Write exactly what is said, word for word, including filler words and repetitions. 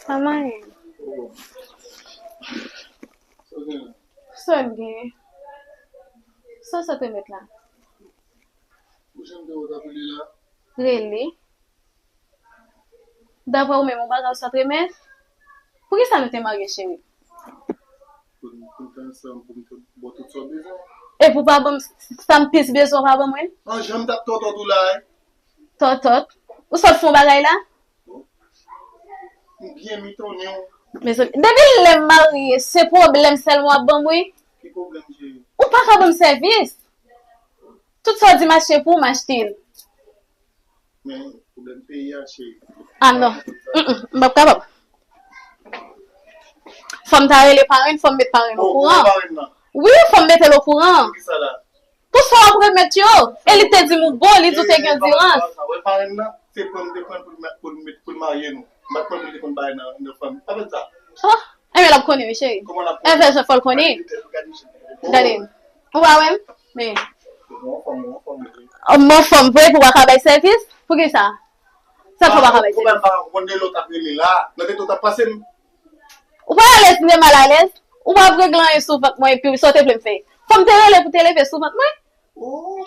Sa manyen. Sa w gen? Sa w sot remèt la? Rele. Daprè ou menm, ou pa ka sot remèt? Poukisa nou te marye, cheri? Pou n, pou n fè ansanm, pou m te ba w tout sa w bezwen. Epi ou pa ban m sa m plis bezwen, ou pa ban mwen? An jan m t ap tòtòt ou la, wi. Tòtòt? Ou sot fè yon bagay la? M byen mitonnen w. Mezanmi, depi lè m marye, se pwoblèm sèlman w ap ban m, wi. Ki pwoblèm, cheri? Ou pa ka ban m sèvis. Tout sa w di mache pou ou, m achte l. Men, pwoblèm peyi a, cheri. Ah non. Mm, mm, m p ap kapab. Fò m ta rele parenn, fò m met parenn okouran. Wi, fò m mete l okouran. Pou kisa la? Pou sa w ap remèt yo. E li te di m ou bon, li di w te gen dirans. Sa wè parenn nan, se pran m te pran pou l ma-, pou l met, pou l marye nou. M pa t konn li te konn bagay nan, nan fanmi. Pa fè sa. Oh, enben l ap konnen, wi, cheri. Kòman l ap konnen? Enben, fò l konnen. Gade. Ou pa wè m? Men. Bon fanm, bon fanm, wi. Oh, bon fanm, vre, pou w pa ka bay sèvis? Poukisa? Sa fè w pa ka bay sèvis? Ou pa konn de lòt ap rele la. Nan tèt ou t ap pase m. Ou pa alèz, m te mal alèz. Ou pa regle anyen sou vant mwen, epi sa w te vle m fè? Fò m te rele pou te leve sou vant mwen? Oh.